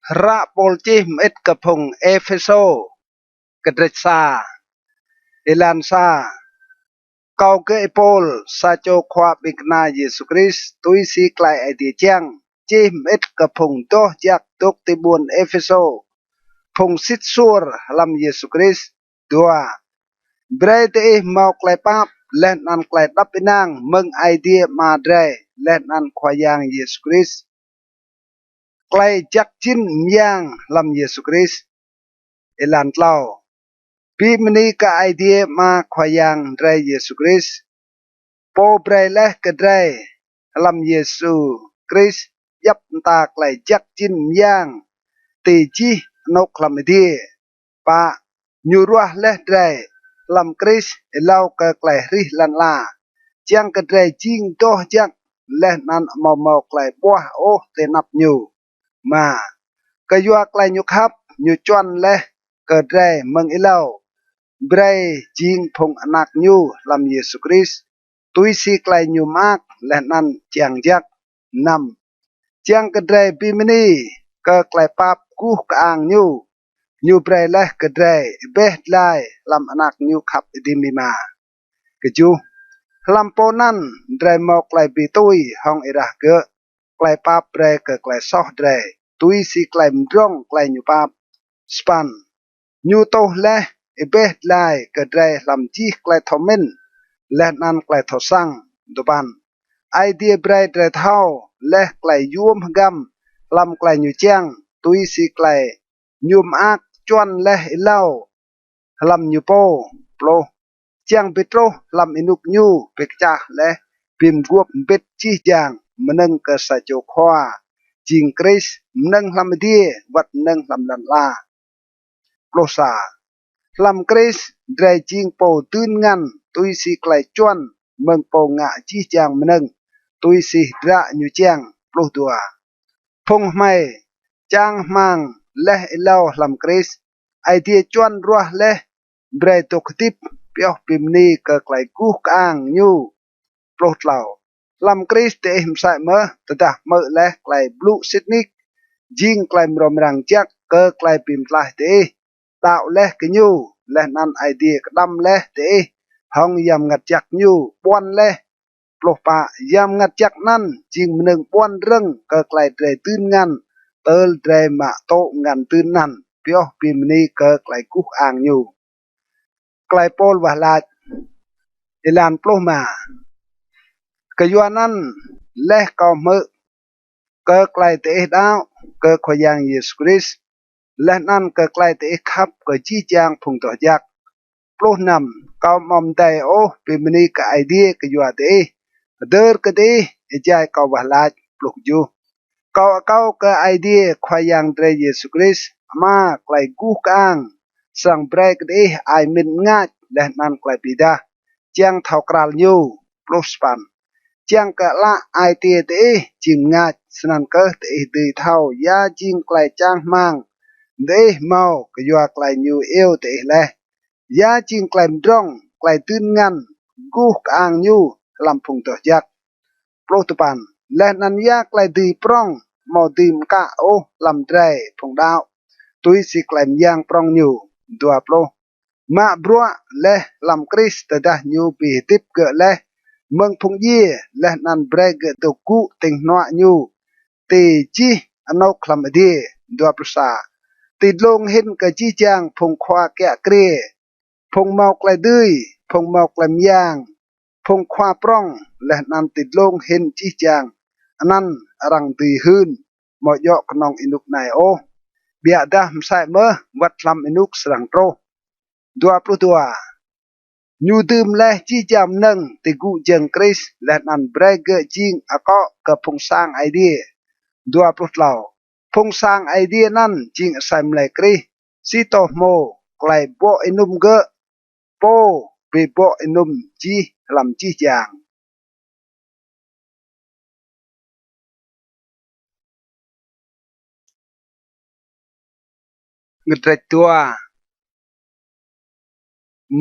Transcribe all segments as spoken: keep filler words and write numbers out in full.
Hră Pôl čih mơĭt kơ phung Êphêsô. Kdrêč sa. Êlan sa. Kâo gơ̆ Y-Pôl, sa čô khua ƀĭng kna Yêsu Krist, tui si klei Aê Diê čiăng, čih mơĭt kơ phung doh jăk dôk ti ƀuôn Êphêsô, phung sĭt suôr hlăm Yêsu Krist. Dua. Brei diih mâo klei pap leh anăn klei êđăp ênang mơ̆ng Aê Diê Ama drei leh anăn Khua Yang Yêsu Krist. Klei jăk jĭn myang hlăm Yêsu Krist. Êlan tlâo. Bi mni kơ Aê Diê Ama Khua Yang drei Yêsu Krist, Pô brei leh kơ drei hlăm Yêsu Krist djăp mta klei jăk jĭn myang ti jih anôk hlăm adiê. Pă. Ñu ruah leh drei hlăm Krist êlâo kơ klei hrih lăn ala, čiăng kơ drei jing doh jăk leh anăn amâo mâo klei ƀuah ôh ti anăp ñu. Êma. Kyua klei ñu khăp, ñu čuăn leh kơ drei mơ̆ng êlâo brei jing phung anak ñu hlăm Yêsu Krist, tui si klei ñu mơak leh anăn čiăng jăk. Năm. Čiăng kơ drei bi mni kơ klei pap guh kơang ñu, ñu brei leh kơ drei êbeh dlai hlăm Anak ñu khăp êdimima. Kjuh. Hlăm pô anăn drei mâo klei bi tui hŏng êrah gơ̆, klei pap brei kơ klei soh drei, tui si klei mdrŏng klei ñu pap. Sa păn. Ñu tuh leh êbeh dlai kơ drei hlăm jih klei thâo mĭn leh anăn klei thâo săng. Dua păn. Aê Diê brei drei thâo leh klei yuôm hgăm hlăm klei ñu čiăng, tui si klei ñu mơak čuăn leh êlâo hlăm ñu pô. Pluh. Čiăng bi truh hlăm ênuk ñu bi kčah leh bi mguôp mbĭt jih jang mnơ̆ng kơ sa čô khua, jing Krist, mnơ̆ng hlăm adiê wăt mnơ̆ng hlăm lăn ala. Pluh sa. Hlăm Krist drei jing pô dưn ngăn tui si klei čuăn mơ̆ng pô ngă jih jang mnơ̆ng tui si hdră ñu čiăng. Pluh dua. Phung hmei čang hmăng leh êlâo hlăm Krist, Aê Diê čuăn ruah leh brei dôk hdĭp pioh bi mni kơ klei guh kơang ñu. Pluh tlâo. Hlăm Krist diih msĕ mơh tơdah hmư̆ leh klei blŭ sĭt nik, jing klei mrâo mrang jăk kơ klei bi mtlaih diih, đăo leh kơ ñu, leh anăn Aê Diê kđăm leh diih hŏng Yang Mngăt Jăk ñu ƀuăn leh. Pluh pă. Yang Mngăt Jăk anăn jing mnơ̆ng ƀuăn rơ̆ng kơ klei drei dưn ngăn, tơl drei mă tŭ ngăn dưn anăn pioh bi mni kơ klei guh kơang ñu. Klei Pôl wah lač. Êlan pluh êma. Kyuanăn leh kâo hmư̆ kơ klei diih đăo kơ Khua Yang Yêsu Krist, leh anăn kơ klei diih khăp kơ jih jang phung doh jăk. Pluh năm. Kâo amâo mdei ôh bi mni kơ Aê Diê kyua diih, hdơr kơ diih êjai kâo wah lač. Pluh kjuh. Kâo akâo kơ Aê Diê Khua Yang drei Yêsu Krist, Ama klei guh kơang, srăng brei kơ diih ai mĭn mngač leh anăn klei bi êdah, čiăng thâo kral ñu. Pluh sa păn. Čiăng kơ ală ai tiê diih jing mngač, snăn kơh diih dưi thâo ya jing klei čang hmăng diih mâo kyua klei ñu iêu diih leh, ya jing klei mdrŏng klei dưn ngăn guh kơang ñu hlăm phung doh jăk. Pluh dua păn. Leh anăn ya klei dưi prŏng amâo dưi mkă ôh hlăm drei phung đăo, tui si klei myang prŏng ñu. Dua pluh. Mă bruă leh hlăm Krist tơdah ñu bi hdĭp gơ̆ leh mơ̆ng phung djiê, leh anăn brei gơ̆ dôk gŭ tĭng hnuă ñu ti jih anôk hlăm adiê. Dua pluh sa. Ti dlông hĭn kơ jih jang phung khua kiă kriê, phung mâo klei dưi, phung mâo klei myang, phung khua prŏng, leh anăn ti dlông hĭn jih jang anăn arăng dưi hưn, amâo djŏ knŏng ênuk anei ôh, ƀiădah msĕ mơh wăt hlăm ênuk srăng truh. Dua pluh dua. Ñu dưm leh jih jang mnơ̆ng ti gŭ jơ̆ng Krist, leh anăn brei gơ̆ jing akŏ kơ Phung Sang Aê Diê. Dua pluh tlâo. Phung Sang Aê Diê anăn jing asei mlei Krist, si tô hmô klei bŏ ênŭm gơ̆, Pô bi bŏ ênŭm jih hlăm jih jang. Kdrêč dua.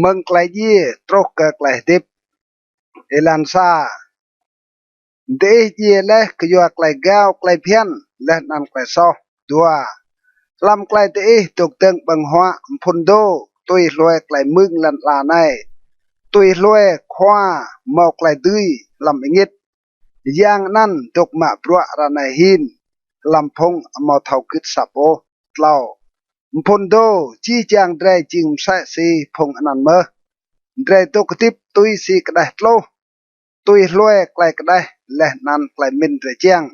Mơ̆ng klei djiê truh kơ klei hdĭp. Êlan sa. Diih djiê leh kyua klei gao klei bhiăn leh anăn klei soh. Dua. Hlăm klei diih dôk dơ̆ng ƀơ̆ng huă mphŭn dô tui hlue klei mưng lăn ala anei, tui hlue khua mâo klei dưi hlăm êngĭt. Yang anăn dôk mă bruă ară anei hin hlăm phung amâo thâo gưt asăp ôh. Tlâo. Mphŭn dô jih jang drei jing msĕ si phung anăn mơh. Drei dôk hdĭp tui si kđeh tluh, tui hlue klei kđeh leh anăn klei mĭn drei čiăng.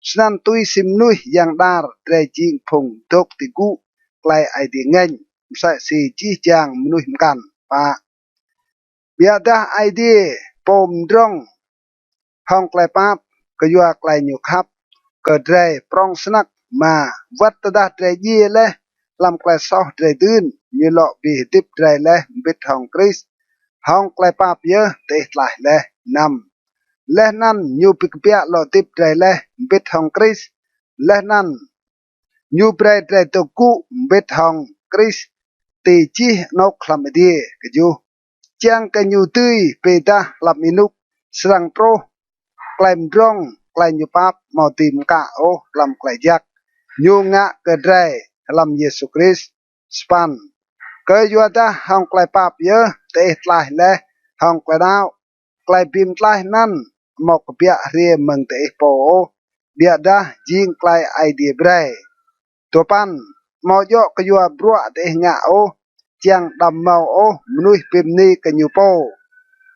Snăn tui si mnuih yang đar drei jing phung dôk ti gŭ klei Aê Diê ngêñ, msĕ si jih jang mnuih mkăn. Pă. Ƀiădah Aê Diê pô mdrŏng hŏng klei pap kyua klei ñu khăp kơ drei prŏng snăk, êma, wăt tơdah drei djiê leh hlăm klei soh drei dưn, ñu lŏ bi hdĭp drei leh mbĭt hŏng Krist hŏng klei pap yơh diih tlaih leh. Năm. Leh anăn ñu bi kbiă lŏ hdĭp drei leh mbĭt hŏng Krist, leh anăn ñu brei drei dôk gŭ mbĭt hŏng Krist ti jih anôk hlăm adiê. Kjuh. Čiăng kơ ñu dưi bi êdah hlăm ênuk srăng truh klei mdrŏng, klei ñu pap amâo dưi mkă ôh hlăm klei jăk ñu ngă kơ drei hlăm Yêsu Krist. Sa păn. Kyuadah hŏng klei pap yơh diih tlaih leh hŏng klei đăo. Klei bi mtlaih anăn amâo kbiă hriê mơ̆ng diih pô ôh, ƀiădah jing klei Aê Diê brei. Dua păn. Amâo djŏ kyua bruă diih ngă ôh, čiăng đăm mâo ôh mnuih bi mni kơ ñu pô.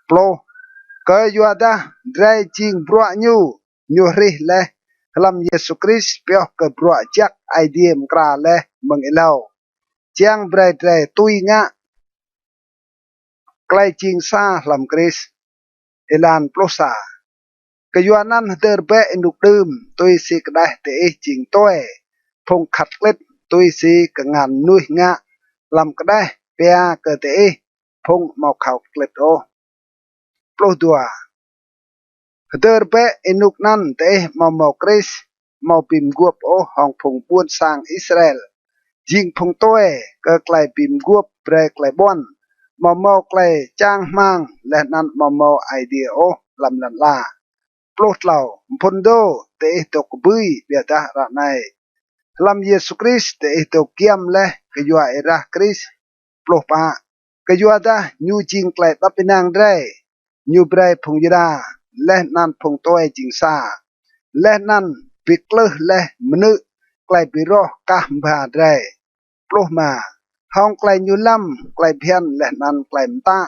Pluh. Kyuadah drei jing bruă ñu, ñu hrih leh hlăm Yêsu Krist pioh kơ bruă jăk Aê Diê mkra leh mơ̆ng êlâo, čiăng brei drei tui ngă. Klei jing sa hlăm Krist. Êlan pluh sa. Kyuanăn hdơr bĕ ênuk đưm, tui si kđeh diih jing tue, phung khăt klĭt, tui si kngan mnuih ngă hlăm kđeh pia kơ diih, phung amâo khăt klĭt ôh. Pluh dua. Hdơr bĕ ênuk anăn diih amâo mâo Krist, amâo bi mguôp ôh hŏng phung ƀuôn sang Israel, jing phung tue kơ klei bi mguôp brei klei ƀuăn, amâo mâo klei čang hmăng leh anăn amâo mâo Aê Diê ôh hlăm lăn ala. Pluh tlâo. Mphŭn dô diih dôk kbưi, ƀiădah ară anei hlăm Yêsu Krist diih dôk giăm leh kyua êrah Krist. Pluh pă. Kyuadah ñu jing klei êđăp ênang drei, ñu brei phung Yuđa leh anăn phung tue jing sa, leh anăn bi klưh leh mnư̆ klei bi roh kah mbha drei. Pluh êma. Hŏng klei ñu lăm klei bhiăn leh anăn klei mtă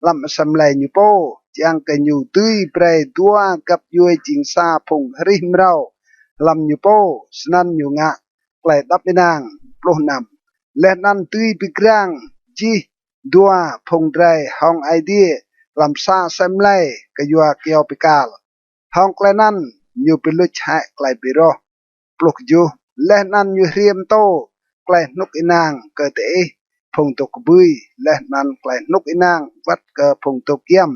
hlăm asei mlei ñu pô, čiăng kơ ñu dưi brei dua găp djuê jing sa phung hrih mrâo hlăm ñu pô, snăn ñu ngă klei êđăp ênang. Pluh năm. Leh anăn dưi bi grăng jih dua phung drei hŏng Aê Diê hlăm sa asei mlei kyua kyâo bi kal. Hŏng klei anăn ñu bi luč hĕ klei bi roh. Pluh kjuh. Leh anăn ñu hriê mtô klei hnŭk ênang kơ diih phung dôk kbưi, leh anăn klei hnŭk ênang wăt kơ phung dôk giăm.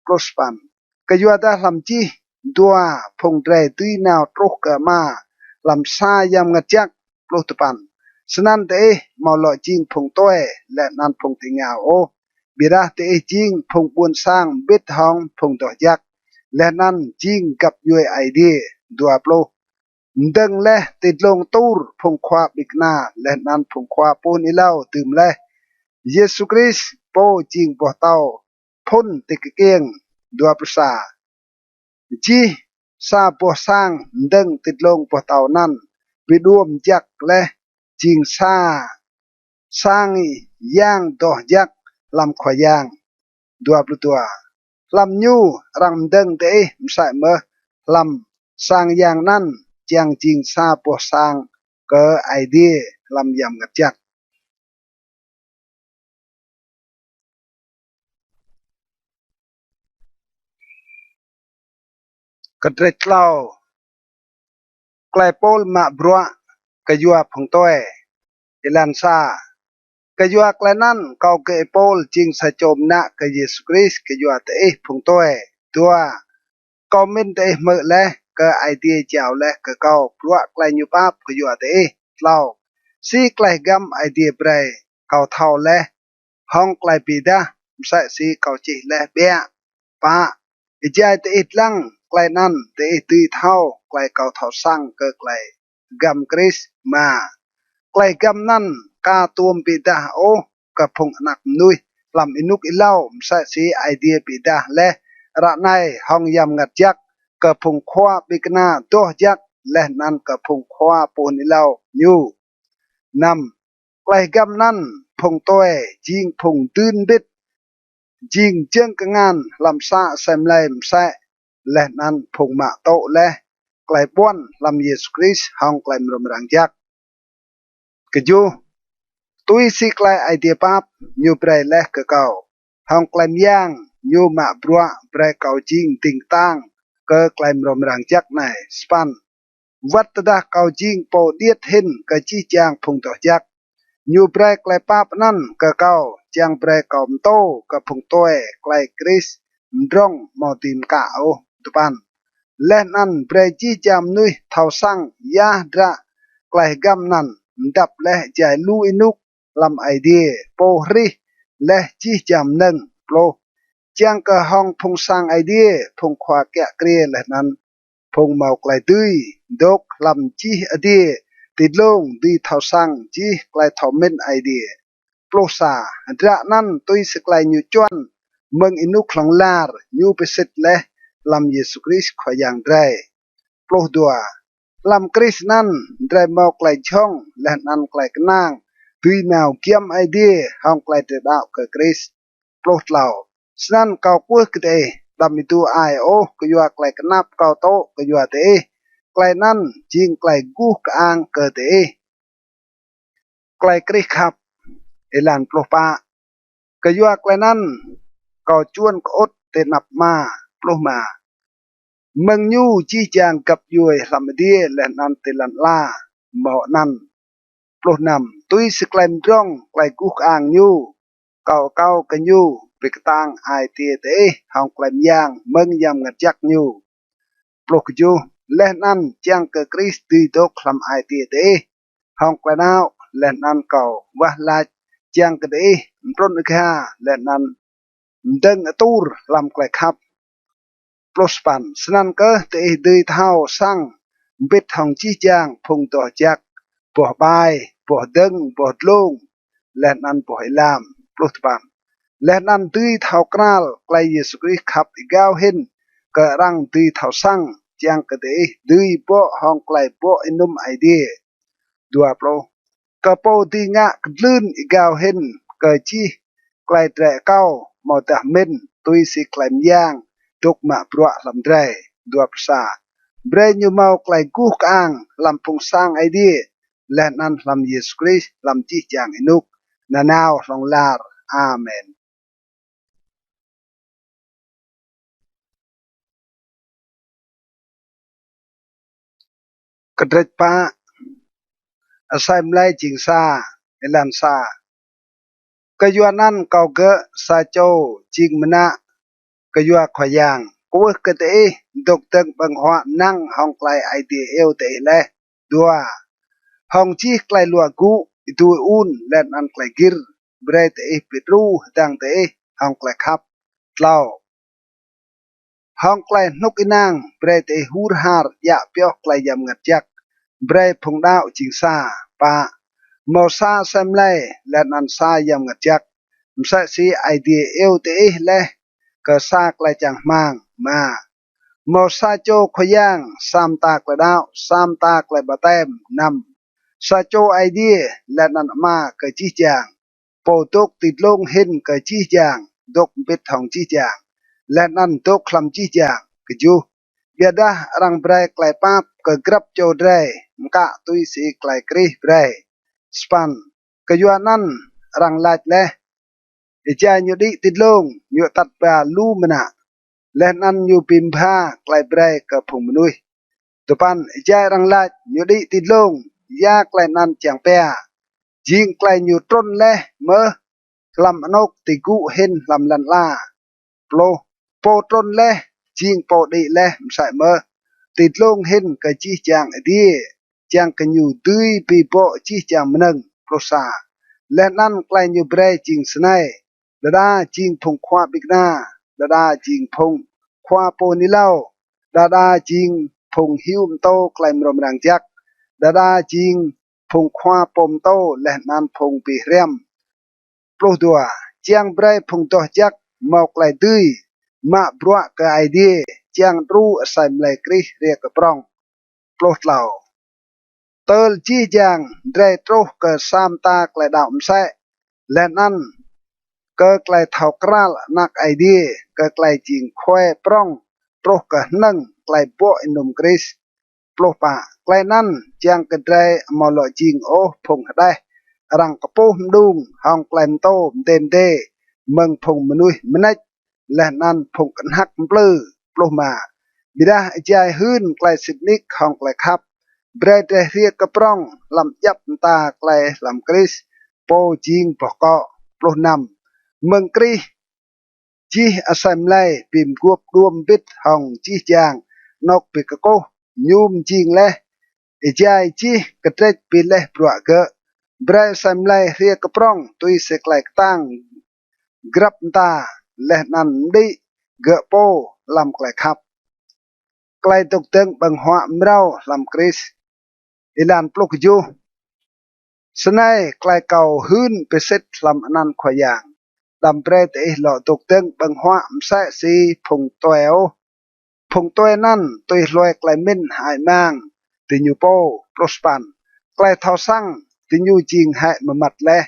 Pluh sa păn. Kyuadah hlăm jih dua phung drei dưi nao truh kơ Ama hlăm sa Yang Mngăt Jăk. Pluh dua păn. Snăn diih amâo lŏ jing phung tue leh anăn phung ti êngao ôh, ƀiădah diih jing phung ƀuôn sang mbĭt hŏng phung doh jăk, leh anăn jing găp djuê Aê Diê. Dua pluh. Mdơ̆ng leh ti dlông tur phung khua ƀĭng kna leh anăn phung khua pô hưn êlâo dưm leh, Yêsu Krist pô jing boh tâo phŭn ti kkiêng. Dua pluh sa. Jih sa boh sang mdơ̆ng ti dlông boh tâo anăn bi đuôm jăk leh, jing sa sang yang doh jăk hlăm Khua Yang. Dua pluh dua. Hlăm ñu arăng mdơ̆ng diih msĕ mơh hlăm sang yang anăn, čiăng jing sa boh sang kơ Aê Diê hlăm Yang Mngăt Jăk. Kdrêč tlâo. Klei Pôl mă bruă kyua phung tue. Êlan sa. Kyua klei anăn kâo gơ̆ Y-Pôl jing sa čô mnă kơ Yêsu Krist kyua diih phung tue. Dua. Kâo mĭn diih hmư̆ leh kơ Aê Diê jao leh kơ kâo bruă klei ñu pap kyua diih. Tlâo. Si klei hgăm Aê Diê brei kâo thâo leh hŏng klei bi êdah msĕ si kâo čih leh ƀiă. Pă. Êjai diih dlăng klei anăn diih dưi thâo klei kâo thâo săng kơ klei hgăm Krist. Êma. Klei hgăm anăn ka tuôm bi êdah ôh kơ phung anak mnuih hlăm ênuk êlâo msĕ si Aê Diê bi êdah leh ară anei hŏng Yang Mngăt Jăk kơ phung khua ƀĭng kna doh jăk leh anăn kơ phung khua pô hưn êlâo ñu. Năm, klei hgăm anăn phung tue jing phung dưn mbĭt, jing jơ̆ng kngan hlăm sa asei mlei msĕ, leh anăn phung mă tŭ leh klei ƀuăn hlăm Yêsu Krist hŏng klei mrâo mrang jăk. Kjuh, tui si klei Aê Diê pap ñu brei leh kơ kâo, hŏng klei myang ñu mă bruă brei kâo jing dĭng ktang kơ klei mrâo mrang jăk anei. Sa păn, wăt tơdah kâo jing pô điêt hĭn kơ jih jang phung doh jăk, ñu brei klei pap anăn kơ kâo, čiăng brei kâo mtô kơ phung tue klei Krist mdrŏng amâo dưi mkă ôh. Dua păn, leh anăn brei jih jang mnuih thâo săng ya hdră klei hgăm anăn, mdăp leh êjai lu ênuk hlăm Aê Diê, pô hrih leh jih jang mnơ̆ng. Pluh, čiăng kơ hŏng Phung Sang Aê Diê, phung khua kiă kriê leh anăn phung mâo klei dưi dôk hlăm jih adiê ti dlông dưi thâo săng jih klei thâo mĭn Aê Diê. Pluh sa, hdră anăn tui si klei ñu čuăn mơ̆ng ênuk hlŏng lar ñu bi sĭt leh hlăm Yêsu Krist Khua Yang drei. Pluh dua, hlăm Krist anăn drei mâo klei jhŏng leh anăn klei knang dưi nao giăm Aê Diê hŏng klei drei đăo kơ Krist. Pluh tlâo, snăn kâo kwưh kơ diih, đăm êdu ai ôh kyua klei knap kâo tŭ kyua diih, klei anăn jing klei guh kơang kơ diih. Klei Krist khăp. Êlan pluh pă, kyua klei anăn kâo čuôn kơŭt ti anăp Ama. Pluh êma, mơ̆ng ñu jih jang găp djuê hlăm adiê leh anăn ti lăn ala mâo anăn. Pluh năm, tui si klei mdrŏng klei guh kơang ñu, kâo akâo kơ ñu bi ktang ai tiê diih hŏng klei myang mơ̆ng Yang Mngăt Jăk ñu. Pluh kjuh, leh anăn čiăng kơ Krist dưi dôk hlăm ai tiê diih hŏng klei đăo, leh anăn kâo wah lač čiăng kơ diih mtrŭn agha leh anăn mdơ̆ng atur hlăm klei khăp. Pluh sa păn, snăn kơh diih dưi thâo săng mbĭt hŏng jih jang phung doh jăk, boh ƀai, boh dơ̆ng, boh dlông, leh anăn boh êlam. Pluh dua păn, leh anăn dưi thâo kral klei Yêsu Krist khăp êgao hĭn kơ arăng dưi thâo săng, čiăng kơ diih dưi bŏ hŏng klei bŏ ênŭm Aê Diê. Dua pluh, kơ pô dưi ngă kdlưn êgao hĭn kơ jih klei drei akâo amâodah mĭn, tui si klei myang dôk mă bruă hlăm drei. Dua pluh sa, brei ñu mâo klei guh kơang hlăm Phung Sang Aê Diê leh anăn hlăm Yêsu Krist hlăm jih jang ênuk nanao hlŏng lar. Amen. Kdrêč pă, asei mlei jing sa. Êlan sa, kyuanăn kâo gơ̆ sa čô jing mnă kyua Khua Yang, kwưh kơ diih dôk dơ̆ng ƀơ̆ng huă năng hŏng klei Aê Diê iêu diih leh. Dua, hŏng jih klei luă gŭ, êdu êun leh anăn klei gĭr, brei diih bi đru hdơ̆ng diih hŏng klei khăp. Tlâo, hŏng klei hnŭk ênang brei diih hur har djă pioh klei Yang Mngăt Jăk brei phung đăo jing sa. Pă, mâo sa asei mlei leh anăn sa Yang Mngăt Jăk, msĕ si Aê Diê iêu diih leh kơ sa klei čang hmăng. Êma, mâo sa čô Khua Yang, sa mta klei đăo, sa mta klei ƀaptem. Năm, sa čô Aê Diê leh anăn Ama kơ jih jang, pô dôk ti dlông hĭn kơ jih jang, dôk mbĭt hŏng jih jang, leh anăn dôk hlăm jih jang. Kjuh, ƀiădah arăng brei klei pap kơ grăp čô drei mkă tui si klei Krist brei. Sa păn, kyuanăn arăng lač leh, êjai ñu đĭ ti dlông, ñu atăt ba lu mnă, leh anăn ñu bi mbha klei brei kơ phung mnuih. Dua păn, êjai arăng lač, ñu đĭ ti dlông, ya klei anăn čiăng pia? Jing klei ñu trŭn leh mơh hlăm anôk ti gŭ hĭn hlăm lăn ala. Pluh, pô trŭn leh jing pô đĭ leh msĕ mơh ti dlông hĭn kơ jih jang adiê, čiăng kơ ñu dưi bi bŏ jih jang mnơ̆ng. Pluh sa, leh anăn klei ñu brei jing snei: đa đa jing phung khua ƀĭng kna, đa đa jing phung khua pô hưn êlâo, đa đa jing phung hiu mtô klei mrâo mrang jăk, đa đa jing phung khua pô mtô leh anăn phung bi hriăm. Pluh dua. Čiăng brei phung doh jăk mâo klei dưi mă bruă kơ Aê Diê, čiăng đru asei mlei Krist hriê kơ prŏng. Pluh tlâo. Tơl jih jang drei truh kơ sa mta klei đăo msĕ, leh anăn kơ klei thâo kral Anak Aê Diê, kơ klei jing khue prŏng truh kơ hnơ̆ng klei bŏ ênŭm Krist. Pluh pă. Klei anăn čiăng kơ drei amâo lŏ jing ôh phung hđeh arăng kpuh mđung hŏng klei mtô mdê mdê mơ̆ng phung mnuih mnêč leh anăn phung knhăk mplư. Pluh êma. Ƀiădah êjai hưn klei sĭt nik hŏng klei khăp, brei drei hriê kơ prŏng hlăm djăp mta klei hlăm Krist, pô jing boh kŏ. Pluh năm. Mơ̆ng Krist jih asei mlei bi mguôp đuôm mbĭt hŏng jih jang anôk bi kkuh ñu mjing leh, êjai jih kdrêč bi leh bruă gơ̆. Brei asei mlei hriê kơ prŏng tui si klei ktang grăp mta, leh anăn mđĭ gơ̆ pô hlăm klei khăp. Klei dôk dơ̆ng ƀơ̆ng huă mrâo hlăm Krist. Êlan pluh kjuh. Snei klei kâo hưn bi sĭt hlăm anăn Khua Yang: Đăm brei diih lŏ dôk dơ̆ng ƀơ̆ng huă msĕ si phung tue ôh. Phung tue anăn tui hlue klei mĭn hơăi mang diñu pô. Pluh sa păn. Klei thâo săng diñu jing hĕ mmăt leh,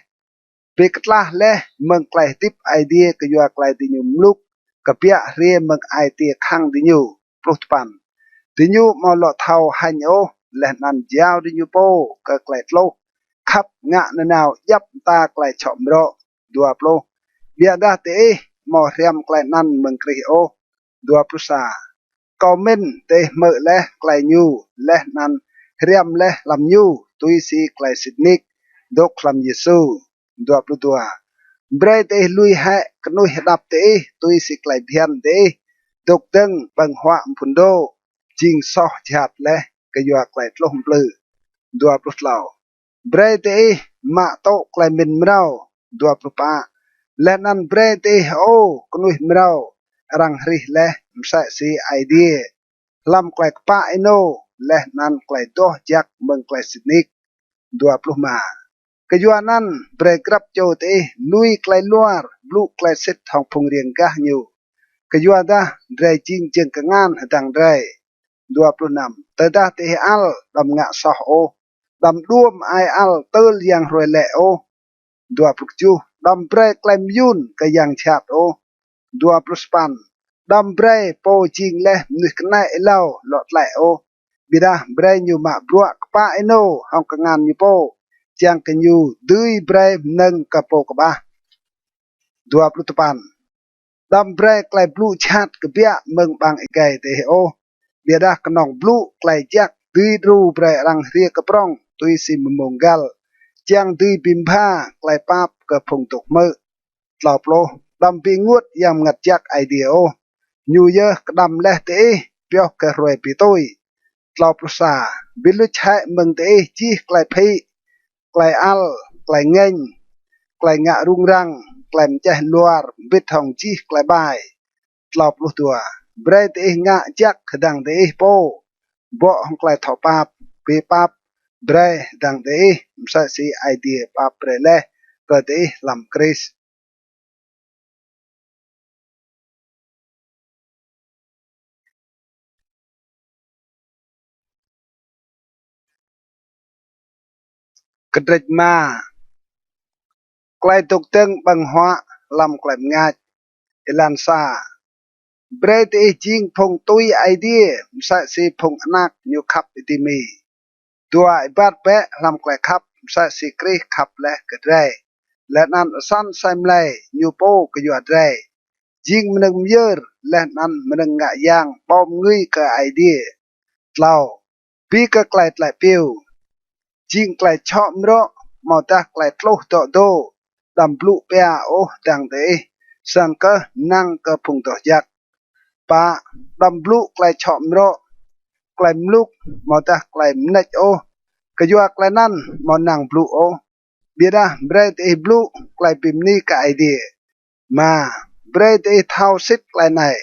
bi ktlah leh mơ̆ng klei hdĭp Aê Diê kyua klei diñu mluk kbiă hriê mơ̆ng ai tiê khăng diñu. Pluh dua păn. Diñu amâo lŏ thâo hêñ ôh, leh anăn jao diñu pô kơ klei tluh, khăp ngă nanao djăp mta klei čhŏ mrŏ. Dua pluh. Ƀiădah diih amâo hriăm klei anăn mơ̆ng Krist ôh. Dua pluh sa. Kâo mĭn diih hmư̆ leh klei ñu, leh anăn hriăm leh hlăm ñu tui si klei sĭt nik dôk hlăm Yêsu. Dua pluh dua. Brei diih lui hĕ knuih hđăp diih tui si klei bhiăn diih dôk dơ̆ng ƀơ̆ng huă mphŭn dô, jing soh jhat leh kyua klei tluh mplư. Dua pluh tlâo. Brei diih mă tŭ klei mĭn mrâo. Dua pluh pă. Leh anăn brei diih hơô knuih mrâo arăng hrih leh msĕ si Aê Diê hlăm klei kpă ênô leh anăn klei doh jăk mơ̆ng klei sĭt nik. Dua pluh êma. Kyuanăn brei grăp čô diih lui klei luar blŭ klei sĭt hŏng phung riêng gah ñu, kyuadah drei jing jơ̆ng kngan hdơ̆ng drei. Dua pluh năm. Tơdah diih ăl, đăm ngă soh ôh, đăm đuôm ai ăl tơl yang hruê lĕ ôh. Dua pluh kjuh. Đăm brei klei myun kơ yang jhat ôh. Dua pluh sa păn. Đăm brei pô jing leh mnuih knĕ êlâo lŏ tlĕ ôh, ƀiădah brei ñu mă bruă kpă ênô hŏng kngan ñu pô, čiăng kơ ñu dưi brei mnơ̆ng kơ pô kƀah. Dua pluh dua păn. Đăm brei klei blŭ jhat kbiă mơ̆ng ƀăng êgei diih ôh, ƀiădah knŏng blŭ klei jăk dưi đru brei arăng hriê kơ prŏng tui si mmông găl, čiăng dưi bi mbha klei pap kơ phung dôk hmư̆. Tlâo pluh. Đăm bi ênguôt Yang Mngăt Jăk Aê Diê ôh, ñu yơh kđăm leh diih pioh kơ hruê bi tui. Tlâo pluh sa. Bi luč hĕ mơ̆ng diih jih klei phĭ, klei ăl, klei ngêñ, klei ngă rŭng răng, klei mčeh luar, mbĭt hŏng jih klei ƀai. Tlâo pluh dua. Brei diih ngă jăk hdơ̆ng diih pô, bŏ hŏng klei thâo pap, bi pap brei hdơ̆ng diih, msĕ si Aê Diê pap brei leh kơ diih hlăm Krist. Kdrêč êma. Klei dôk dơ̆ng ƀơ̆ng huă hlăm klei mngač. Êlan sa. Brei diih jing phung tui Aê Diê, msĕ si phung anak ñu khăp êdimi. Dua. Êbat bĕ hlăm klei khăp, msĕ si Krist khăp leh kơ drei, leh anăn asăn asei mlei ñu pô kyua drei, jing mnơ̆ng myơr leh anăn mnơ̆ng ngă yang ƀâo mngưi kơ Aê Diê. Tlâo. Bi kơ klei tlĕ piu, jing klei čhŏ mrŏ, amâodah klei tluh dŏ dô, đăm blŭ pia ôh hdơ̆ng diih, snăn kơh năng kơ phung doh jăk. Pă. Đăm blŭ klei čhŏ mrŏ, klei mluk, amâodah klei mnêč ôh, kyua klei anăn amâo năng blŭ ôh. Ƀiădah brei diih blŭ klei bi mni kơ Aê Diê. Êma. Brei diih thâo sĭt klei anei: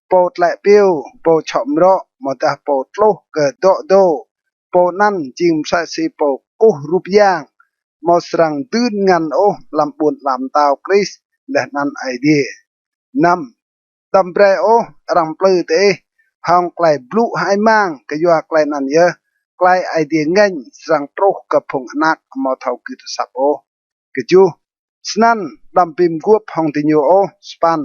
pô tlĕ piu, pô čhŏ mrŏ, amâodah pô tluh kơ dŏ dô, pô anăn jing msĕ si pô kkuh rup yang, amâo srăng dưn ngăn ôh hlăm ƀuôn ala mtao Krist leh anăn Aê Diê. Năm, đăm brei ôh arăng mplư diih hŏng klei blŭ hơăi mang, kyua klei anăn yơh klei Aê Diê ngêñ srăng truh kơ phung anak amâo thâo gưt asăp ôh. Kjuh, snăn đăm bi mguôp hŏng diñu ôh. Sa păn,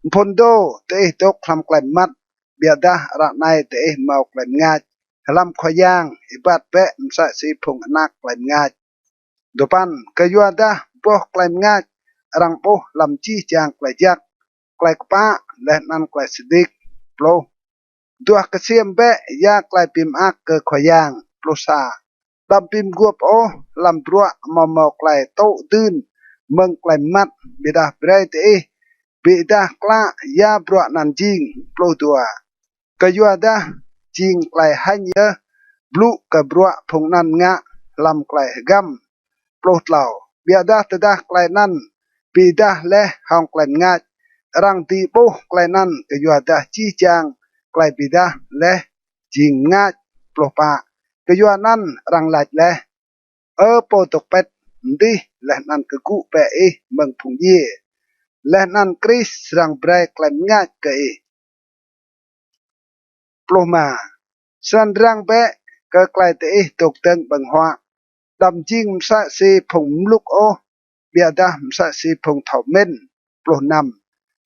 mphŭn dô diih dôk hlăm klei mmăt, ƀiădah ară anei diih mâo klei mngač hlăm Khua Yang, êbat bĕ msĕ si phung anak klei mngač. Dua păn, kyuadah boh klei mngač arăng ƀuh hlăm jih jang klei jăk, klei kpă leh anăn klei sĭt. Pluh, duah ksiêm bĕ ya klei bi mơak kơ Khua Yang. Pluh sa, đăm bi mguôp ôh hlăm bruă amâo mâo klei tŭ dưn mơ̆ng klei mmăt, ƀiădah brei diih bi êdah klă ya bruă anăn jing. Pluh dua, kyuadah jing klei hêñ yơh blŭ kơ bruă phung anăn ngă hlăm klei hgăm. Pluh tlâo, ƀiădah tơdah klei anăn bi êdah leh hŏng klei mngač, arăng dưi ƀuh klei anăn kyuadah jih jang klei bi êdah leh jing mngač. Pluh pă, kyuanăn arăng lač leh: Ơ pô dôk pĭt, mdih leh anăn kgŭ bĕ ih mơ̆ng phung djiê, leh anăn Krist srăng brei klei mngač kơ ih. Pluh êma, snăn răng bĕ kơ klei diih dôk dơ̆ng ƀơ̆ng huă, đăm jing msĕ si phung mluk ôh, ƀiădah msĕ si phung thâo mĭn. Pluh năm,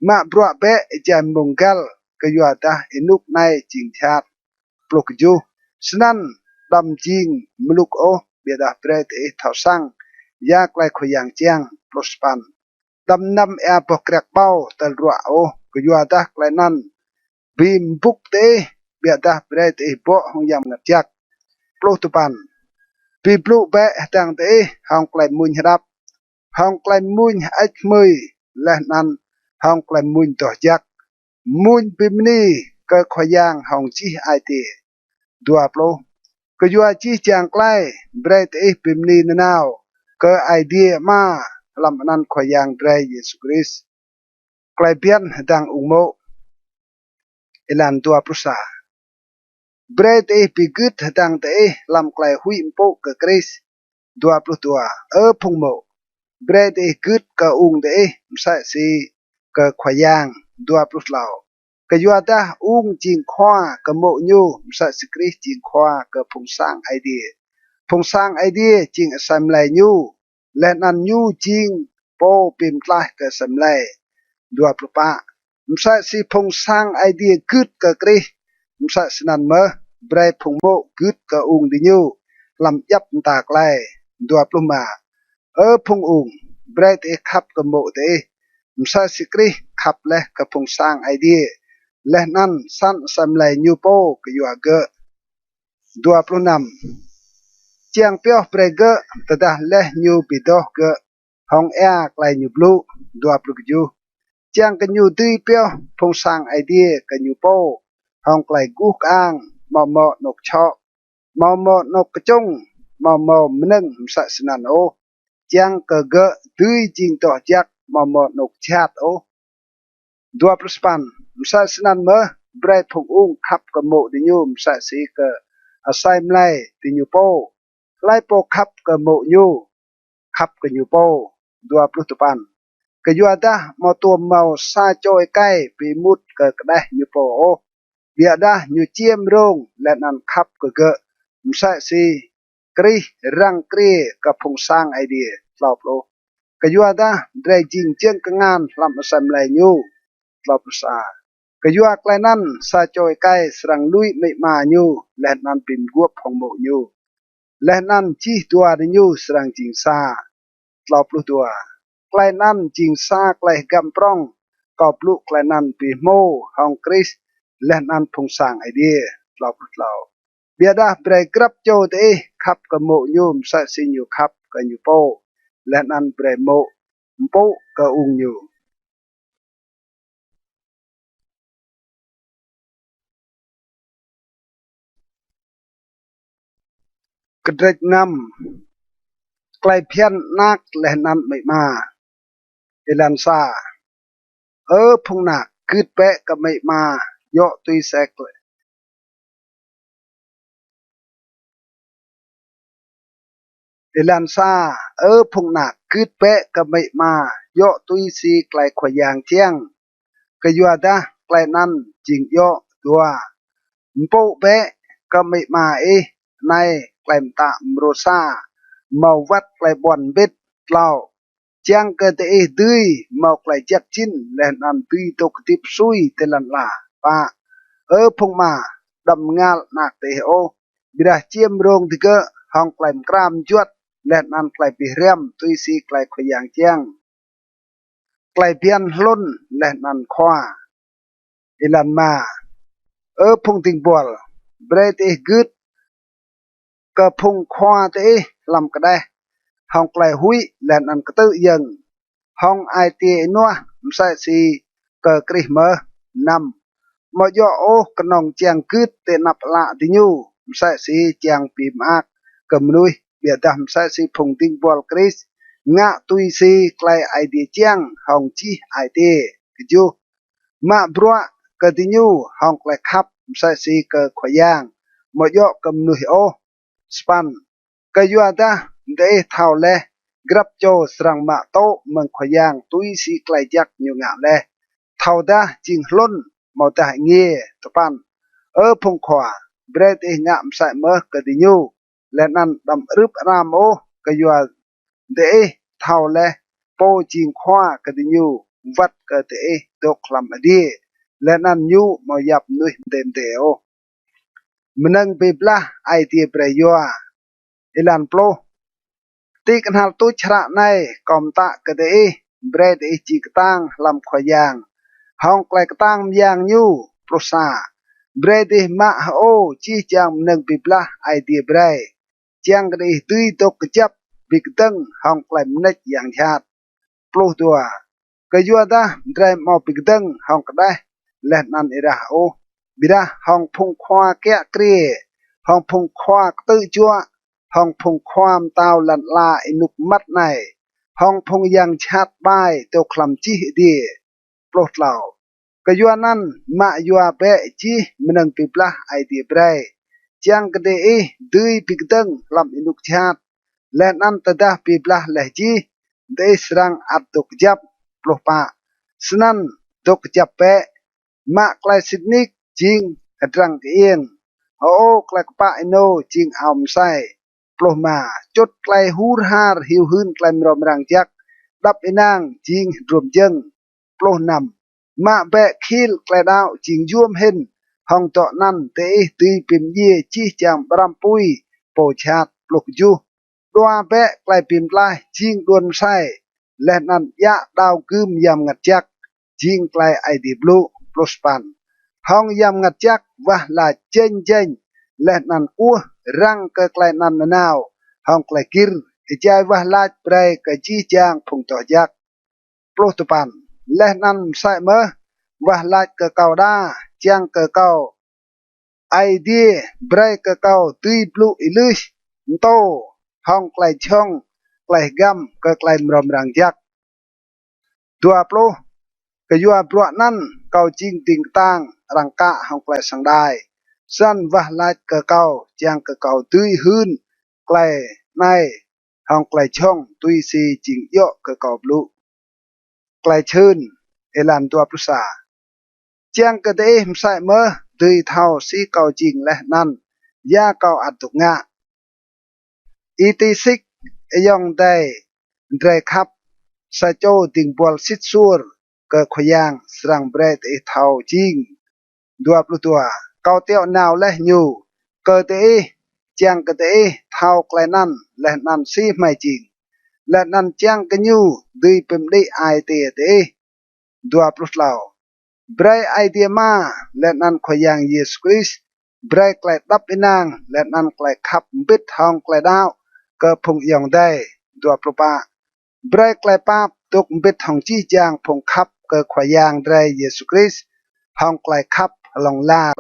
mă bruă bĕ êjai mmông găl, kyuadah ênuk anei jing jhat. Pluh kjuh, snăn đăm jing mluk ôh, ƀiădah brei diih thâo săng ya klei Khua Yang čiăng. Pluh sa păn, đăm mnăm êa boh kriăk ƀâo tơl ruă ôh, kyuadah klei anăn bi mbŭk diih, ƀiădah brei diih bŏ hŏng Yang Mngăt Jăk. Pluh dua păn, bi blŭ bĕ hdơ̆ng diih hŏng klei mmuñ hđăp, hŏng klei mmuñ hơêč hmưi, leh anăn hŏng klei mmuñ doh jăk, mmuñ bi mni kơ Khua Yang hŏng jih ai tiê. Dua pluh, kyua jih jang klei, brei diih bi mni nanao kơ Aê Diê Ama hlăm anăn Khua Yang drei Yêsu Krist. Klei bhiăn hdơ̆ng ung mô̆. Êlan dua pluh sa, brei diih bi gưt hdơ̆ng diih hlăm klei huĭ mpŭ kơ Krist. Dua pluh dua, ơ phung mô̆, brei diih gưt kơ ung diih msĕ si kơ Khua Yang. Dua pluh tlâo, kyuadah ung jing khua kơ mô̆ ñu, msĕ si Krist jing khua kơ Phung Sang Aê Diê. Phung Sang Aê Diê jing asei mlei ñu, leh anăn ñu jing pô bi mtlaih kơ asei mlei. Dua pluh pă, msĕ si Phung Sang Aê Diê gưt kơ Krist, msĕ snăn mơh brei phung mô̆ gưt kơ ung diñu hlăm djăp mta klei. Dua pluh êma, ơ phung ung, brei diih khăp kơ mô̆ diih, msĕ si Krist khăp leh kơ Phung Sang Aê Diê, leh anăn săn asei mlei ñu pô kyua gơ̆. Dua pluh năm, čiăng pioh brei gơ̆ tơdah leh ñu bi doh gơ̆ hŏng êa klei ñu blŭ. Dua pluh kjuh, čiăng kơ ñu dưi pioh Phung Sang Aê Diê kơ ñu pô hŏng klei guh kơang, amâo mâo anôk čhŏ, amâo mâo anôk kčŭng, amâo mâo mnơ̆ng msĕ snăn ôh, čiăng kơ gơ̆ dưi jing doh jăk, amâo mâo anôk jhat ôh. Dua pluh sa păn, msĕ snăn mơh brei phung ung khăp kơ mô̆ diñu msĕ si kơ asei mlei diñu pô. Hlei pô khăp kơ mô̆ ñu, khăp kơ ñu pô. Dua pluh dua păn, kyuadah amâo tuôm mâo sa čô êkei bi êmut kơ kđeh ñu pô ôh, ƀiădah ñu čiêm rông leh anăn khăp kơ gơ̆, msĕ si Krist răng kriê kơ Phung Sang Aê Diê. Tlâo pluh, kyuadah drei jing jơ̆ng kngan hlăm asei mlei ñu. Tlâo pluh sa, kyua klei anăn sa čô êkei srăng lui amĭ ama ñu leh anăn bi mguôp hŏng mô̆ ñu, leh anăn jih dua diñu srăng jing sa. Tlâo pluh dua, klei anăn jing sa klei hgăm prŏng, kâo blŭ klei anăn bi hmô hŏng Krist leh anăn Phung Sang Aê Diê. Tlâo pluh tlâo, ƀiădah brei grăp čô diih khăp kơ mô̆ ñu msĕ si ñu khăp kơ ñu pô, leh anăn brei mô̆ mpŭ kơ ung ñu. Kdrêč năm, klei bhiăn anak leh anăn amĭ ama. Êlan sa, ơ phung anak, gưt bĕ kơ amĭ ama, djŏ tui si klei Êlan sa. Ơ phung anak, gưt bĕ kơ amĭ ama, djŏ tui si klei Khua Yang čiăng, kyuadah klei anăn jing djŏ. Dua. Mpŭ bĕ kơ amĭ ama ih, anei klei mtă mrô sa, mâo wăt klei ƀuăn mbĭt. Tlâo. Čiăng kơ diih dưi mâo klei jăk jĭn leh anăn dưi dôk hdĭp sui ti lăn ala. Pă. Ơ phung ama, đăm mngal anak diih ôh, ƀiădah čiêm rông digơ̆ hŏng klei mkra mjuăt leh anăn klei bi hriăm tui si klei Khua Yang čiăng. Klei bhiăn hlŭn leh anăn khua. Êlan êma. Ơ phung dĭng buăl, brei diih gưt kơ phung khua diih hlăm kđeh hŏng klei huĭ leh anăn ktư̆ yơ̆ng, hŏng ai tiê ênuah msĕ si kơ Krist mơh. Năm. Amâo djŏ ôh knŏng čiăng gưt ti anăp ală diñu msĕ si čiăng bi mơak kơ mnuih, ƀiădah msĕ si phung dĭng buăl Krist ngă tui si klei Aê Diê čiăng hŏng jih ai tiê. Kjuh. Mă bruă kơ diñu hŏng klei khăp msĕ si kơ Khua Yang, amâo djŏ kơ mnuih ôh. Sa păn. Kyuadah diih thâo leh, grăp čô srăng mă tŭ mơ̆ng Khua Yang tui si klei jăk ñu ngă leh, thâodah jing hlŭn amâodah êngiê. Dua păn. Ơ phung khua, brei diih ngă msĕ mơh kơ diñu, leh anăn đăm arưp aram ôh, kyua diih thâo leh pô jing khua kơ diñu, wăt kơ diih dôk hlăm adiê, leh anăn ñu amâo yap mnuih mdê mdê ôh. Mnơ̆ng bi blah Aê Diê brei yua. Êlan pluh. Ti knhal tuč hră anei kâo mtă kơ diih, brei diih jing ktang hlăm Khua Yang hŏng klei ktang myang ñu. Pluh sa. Brei diih mă hơô jih jang mnơ̆ng bi blah Aê Diê brei, čiăng kơ diih dưi dôk kjăp bi kdơ̆ng hŏng klei mnêč yang jhat. Pluh dua. Kyuadah drei amâo bi kdơ̆ng hŏng kđeh leh anăn êrah ôh, ƀiădah hŏng phung khua kiă kriê, hŏng phung khua ktư̆ juă, hŏng phung khua mtao lăn ala ênuk mmăt anei, hŏng phung yang jhat ƀai dôk hlăm jih adiê. Pluh tlâo. Kyuanăn mă yua bĕ jih mnơ̆ng bi blah Aê Diê brei, čiăng kơ diih dưi bi kdơ̆ng hlăm ênuk jhat, leh anăn tơdah bi blah leh jih, diih srăng ăt dôk kjăp. Pluh pă. Snăn dôk kjăp bĕ, mă klei sĭt nik jing hdrăng kơiêng, hơô klei kpă ênô jing ao msei. Pluh êma. Čŭt klei hur har hiu hưn klei mrâo mrang jăk, êđăp ênang jing hdruôm jơ̆ng. Pluh năm. Mă bĕ khil klei đăo jing yuôm hĭn, hŏng dŏ anăn diih dưi bi mdjiê jih jang ƀrăm pui pô jhat. Pluh kjuh. Đua bĕ klei bi mtlaih jing đuôn msei, leh anăn djă đao gưm Yang Mngăt Jăk, jing klei Aê Diê blŭ. Pluh sa păn. Hŏng Yang Mngăt Jăk wah lač jêñ jêñ, leh anăn kwưh răng kơ klei anăn nanao hŏng klei gĭr, êjai wah lač brei kơ jih jang phung doh jăk. Pluh dua păn. Leh anăn msĕ mơh, wah lač kơ kâo đa, čiăng kơ kâo Aê Diê brei kơ kâo dưi blŭ êlưih, mtô hŏng klei jhŏng klei hgăm kơ klei mrâo mrang jăk. Dua pluh. Kyua bruă anăn kâo jing dĭng ktang arăng kă hŏng klei săng đai, snăn wah lač kơ kâo čiăng kơ kâo dưi hưn klei anei hŏng klei jhŏng tui si jing djŏ kơ kâo blŭ. Klei čhưn. Êlan dua pluh sa. Čiăng kơ diih msĕ mơh dưi thâo si kâo jing leh anăn ya kâo ăt dôk ngă. Y-Tisik, ayŏng adei drei khăp, sa čô dĭng buăl sĭt suôr kơ Khua Yang, srăng brei diih thâo jing. Dua pluh dua. Kâo tiŏ nao leh ñu kơ diih, čiăng kơ diih thâo klei anăn leh anăn si hmei jing, leh anăn čiăng kơ ñu dưi bi mđĭ ai tiê diih. Dua pluh tlâo. Brei Aê Diê Ama leh anăn Khua Yang Yêsu Krist brei klei êđăp ênang leh anăn klei khăp mbĭt hŏng klei đăo kơ phung ayŏng adei. Dua pluh pă. Brei klei pap dôk mbĭt hŏng jih jang phung khăp kơ Khua Yang drei Yêsu Krist hŏng klei khăp hlŏng lar.